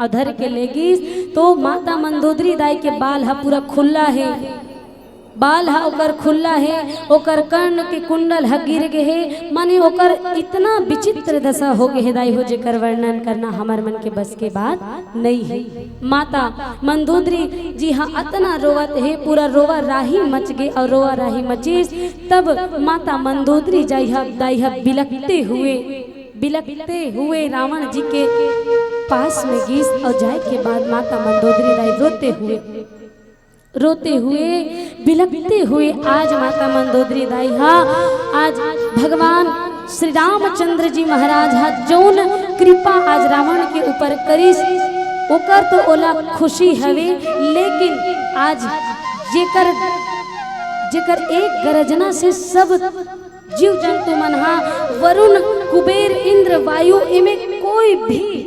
और धर के ले गिस तो माता मंदोदरी दाई के बाल हा पूरा खुल्ला हे, बाल ह ओकर खुल्ला हे, ओकर कर्ण के कुंडल ह गिर गे हे, माने ओकर इतना विचित्र दशा हो गे हे दाई हो, जेकर वर्णन करना हमर मन के बस के बात नइ हे। माता मंदोदरी जी ह अतना रोवत हे, पूरा रोवा राही मच गे और रोवा राही मचिस। तब माता मंदोदरी जाई ह, दाई ह बिलखते हुए, बिलखते हुए रावण जी के पास में गिस और जाए के बाद माता मंदोदरी दाई रोते हुए, रोते हुए, बिलखते हुए आज माता मंदोदरी दाई हा, आज भगवान श्री रामचंद्र जी महाराज हा जौन कृपा आज रावण के ऊपर करिस, ओकर तो ओला खुशी हवे, लेकिन आज जेकर, जेकर एक गरजना से सब जीव जंतु मन हा, वरुण, कुबेर, इंद्र, वायु, एमे कोई भी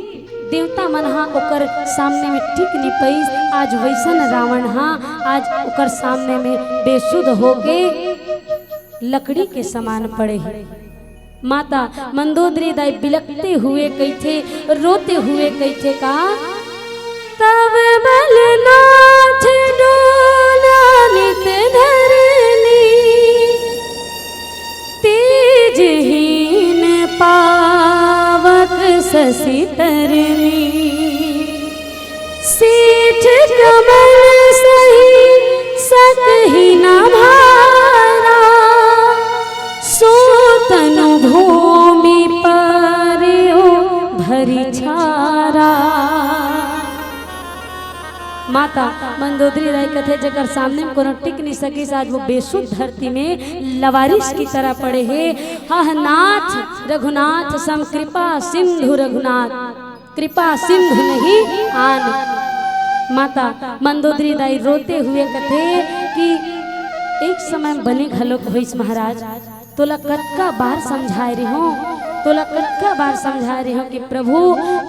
देवता मन हा ओकर सामने में टिक नी पइस। आज वैसन रावण हा, आज ओकर सामने में बेसुध होके लकड़ी के समान पड़े हे। माता मंदोदरी दाई बिलखते हुए कहिथे, रोते हुए कहिथे का, तब बलनाथ डोला नित धरनी, तेजहीन पावक शशि तरनी। सेठ कमल सही सकहि न भारा, सो तनु भूमि पारयो भरि छारा। माता मंदोदरी दाई कथे, जेकर सामने में कोनो टिक नहीं सकिस, आज वो बेसुध धरती में लवारिस की तरह पड़े हे। हह नाथ रघुनाथ सम कृपा सिंधु रघुनाथ, कृपा सिंधु नहीं आन। माता मंदोदरी दाई रोते हुए कथे कि एक समय बने घलोक होइस महाराज, तोला कतका बार समझाए रेहों, तोला कतका बार समझाए रेहों कि प्रभु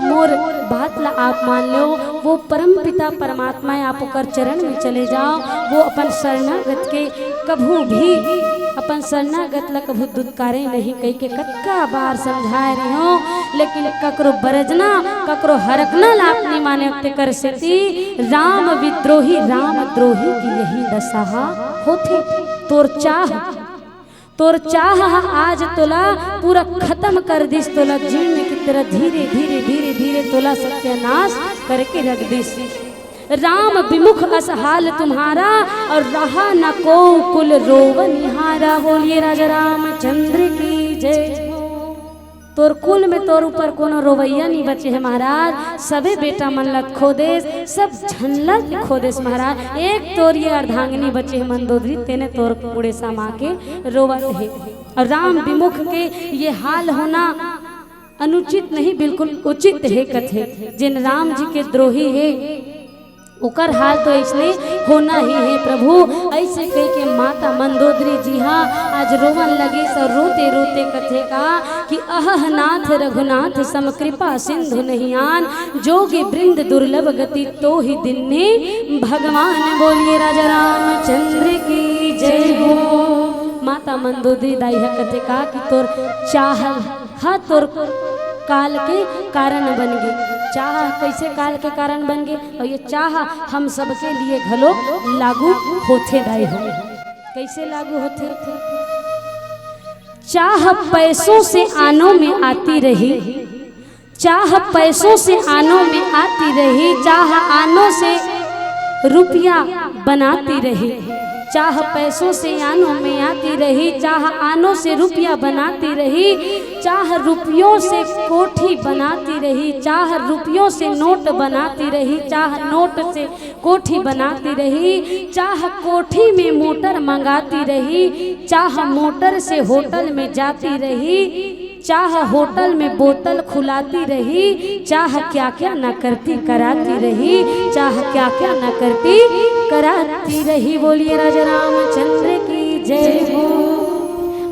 मोर बात ला आप मान लो, वो परम पिता परमात्मा हे, आप ओकर चरण में चले जाओ, वो अपन शरणागत के कभू भी, अपन शरणागत ला कभू दुत्कारे नहीं कहिके कतका बार समझाए रेहों, लेकिन ककरो बरजना, ककरो हरकना ला आप नहीं माने, तेकर सेती राम विद्रोही, राम द्रोही की यही दशा हा होथे। तोर चाह तोर चाह ह आज तोला पूरा खतम कर दिस, तोला जीर्ण की तरह धीरे धीरे धीरे धीरे तोला सत्यानाश करके रख दिस। राम विमुख अस हाल तुम्हारा, और रहा न को कुल रोवनिहारा। बोलिए राजा रामचंद्र की जय। तोर कुल में तोर ऊपर कोनो रोवैया नहीं बचे हे महाराज, सबे बेटा मन ला खो देस, सब झन ला खो देस महाराज। एक तोर ये अर्धांगिनी बचे हे मंदोदरी, तेने तोर कुड़े समा के रोवत हे। और राम विमुख के ये हाल होना अनुचित नहीं, बिल्कुल उचित हे कथे। जेन राम जी के द्रोही हे, ओकर हाल तो अइसने होना ही हे प्रभु। अइसे कहिके माता मंदोदरी जी हा आज रोवन लगिस और रोते रोते कथे का कि अहह नाथ रघुनाथ सम कृपा सिंधु नहीं आन, जोगी वृंद दुर्लभ गति तो ही दिन्ने भगवान। बोलिए राजा रामचंद्र की जय हो। माता मंदोदरी दाई हा कथे का कि तोर चाह हा तोर काल के कारण बन गे। चाह कइसे काल के कारण बन गे? और ये चाह हम सबके लिए घलो लागू होथे दाई हो। कइसे लागू होथे? चाह पैसों से आनों में आती रही, चाह पैसों से आनों में आती रही, चाह आनों से रुपया बनाती रही, चाह पैसों से आनों में आती रही, चाह आनों से रुपया बनाती रही, चाह रुपयों से कोठी बनाती रही, चाह रुपयों से नोट बनाती रही, चाह नोट से कोठी बनाती रही, चाह कोठी में मोटर मंगाती रही, चाह मोटर से होटल में जाती रही, चाह होटल में बोतल खुलाती रही, चाह क्या क्या न करती कराती रही, चाह क्या क्या न करती कराती रही। बोलिए राजा रामचंद्र की जय हो।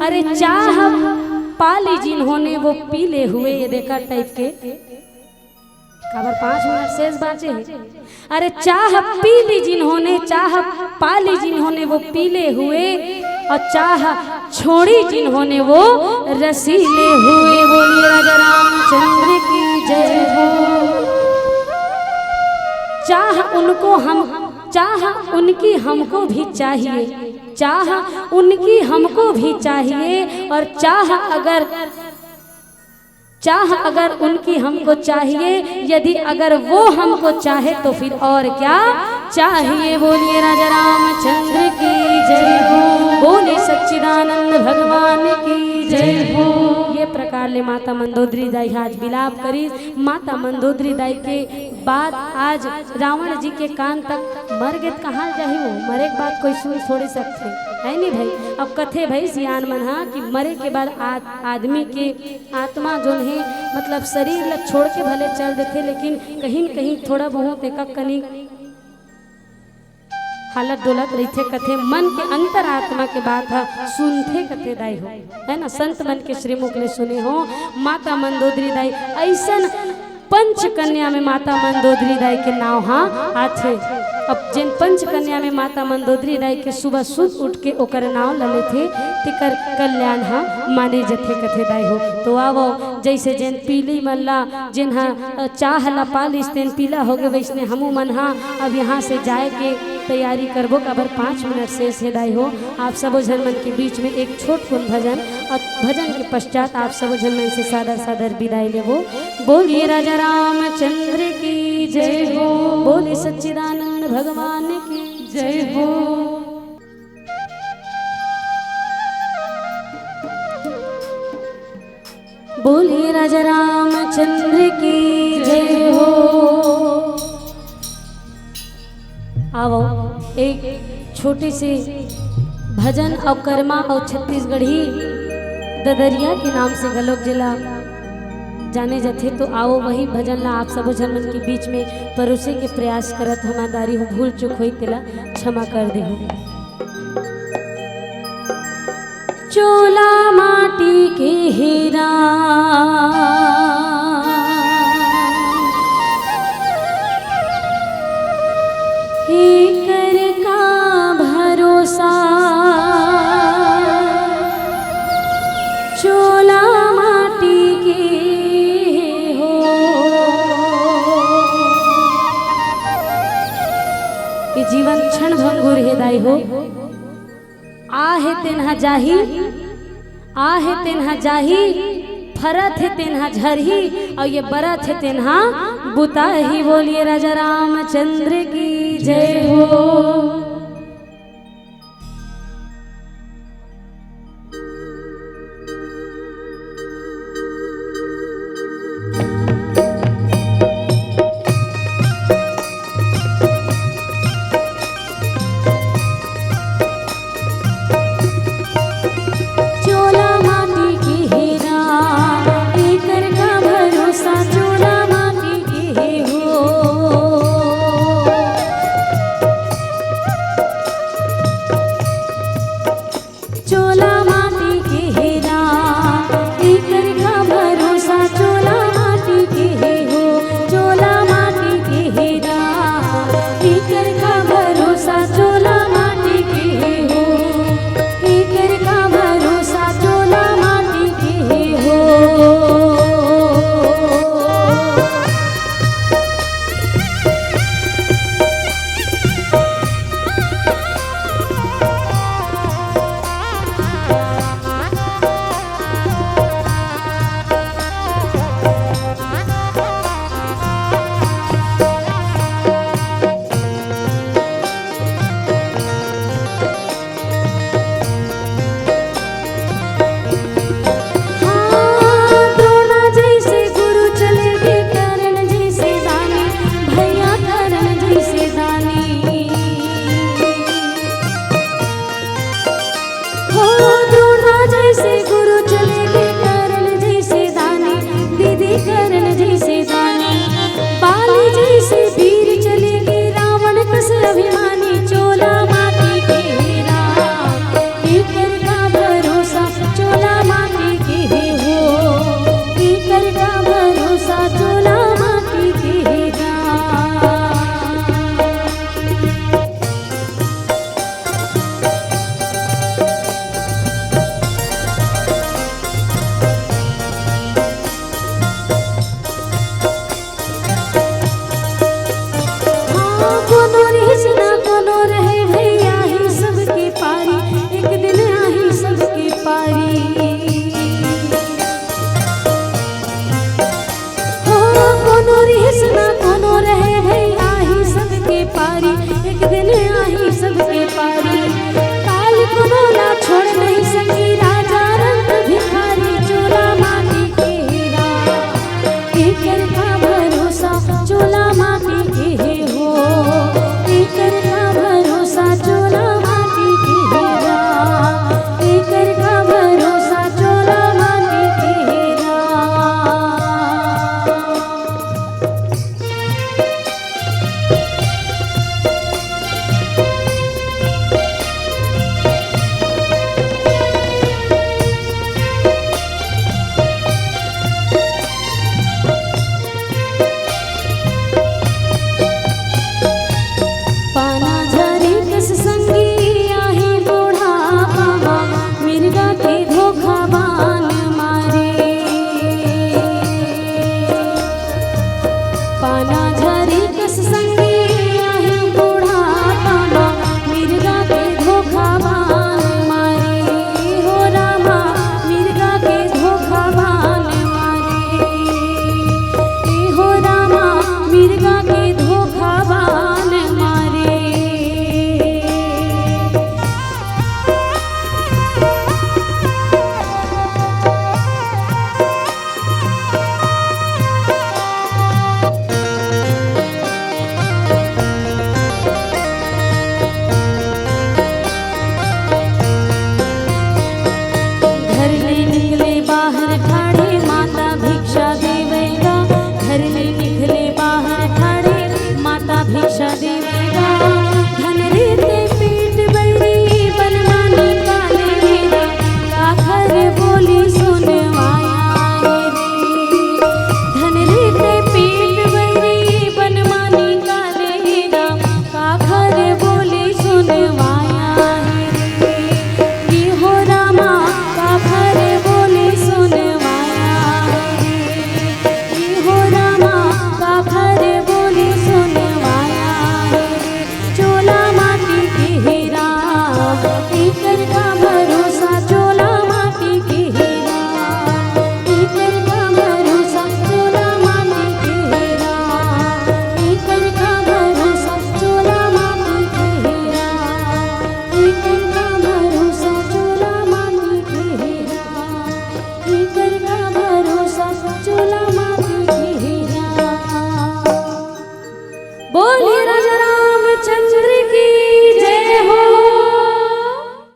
अरे चाह पाली जिन्होंने वो पीले हुए, ये देखा टाइप के, काबर पाँच मिनट शेष बाँचे हे। अरे चाह पीली जिन्होंने, चाह पाली जिन्होंने वो पीले हुए, और चाह छोड़ी जिन्होंने वो रसीले हुए। बोलिए राजा रामचंद्र की जय हो। चाह उनको हम, चाह उनकी हमको भी चाहिए, चाह उनकी हमको भी चाहिए, और चाह अगर चाह अगर उनकी हमको चाहिए, यदि अगर वो हमको चाहे तो फिर और क्या चाहिए। बोलिए राजा रामचंद्र की जय हो, बोलिए सच्चिदानंद भगवान की जय हो। ये प्रकार ले माता मंदोदरी दाई आज बिलाप करी। माता मंदोदरी दाई के बात आज रावण जी के कान तक मर गे त कहाँ जाही, वो मरे के बाद कोई सुन थोड़े सकथे, है नी भाई? अब कथे भाई सियान मन हा कि मरे के बाद आद-, आदमी के आत्मा जोन हे, मतलब शरीर ला छोड़ के भले चल देथे, लेकिन कहीं न कहीं थोड़ा बहुत एक कनी हालत डोलत रहिथे, कथे मन के अंतरात्मा के बात ह सुनथे, कथे दाई हो, है ना? संत मन के श्रीमुख ले सुने हो माता मंदोदरी दाई। ऐसन पंच कन्या में माता मंदोदरी दाई के नाव हा आथे। अब जेन पंच कन्या में माता मंदोदरी दाई के सुबह सुत उठ के ओकर नाव ल लेथे, तेकर कल्याण हा माने जथे, कथे दाई हो। तो आवो, जैसे जेन पीली मन ला, जेन हा, अ, चाह ला पालिस तेन पीला होगे, वैसने हमू मन हा अब यहाँ से जाए के तैयारी करबो, काबर पाँच मिनट शेष हे दाई हो। आप सबो झन मन के बीच में एक छोट कुन भजन, और भजन के पश्चात आप सबो झन मन से सादर सादर विदाई लेबो। बोलिए राजा रामचंद्र की जय हो, बोलिए सच्चिदानंद भगवान की जय हो। बोलिए राजा रामचंद्र की जय हो। आवो, एक छोटे से भजन और कर्मा और छत्तीसगढ़ी ददरिया के नाम से घलोक जेला जाने जाथे। तो आवो, वही भजन ला आप सबो झन मन के बीच में परोसे के प्रयास करत हमार दारी हो, भूल चूक होई तेला क्षमा कर देहू। चोला माटी के हीरा, एकर का भरोसा। चोला माटी के हो, ये जीवन क्षण भंगुर हे दाई हो। आहे तेन हा जाही, आहे तेन हा जाही, फरत हे तेन हा झरही, और ये बरत हे तेन हा बुताही। बोलिए राजा रामचंद्र की जय हो।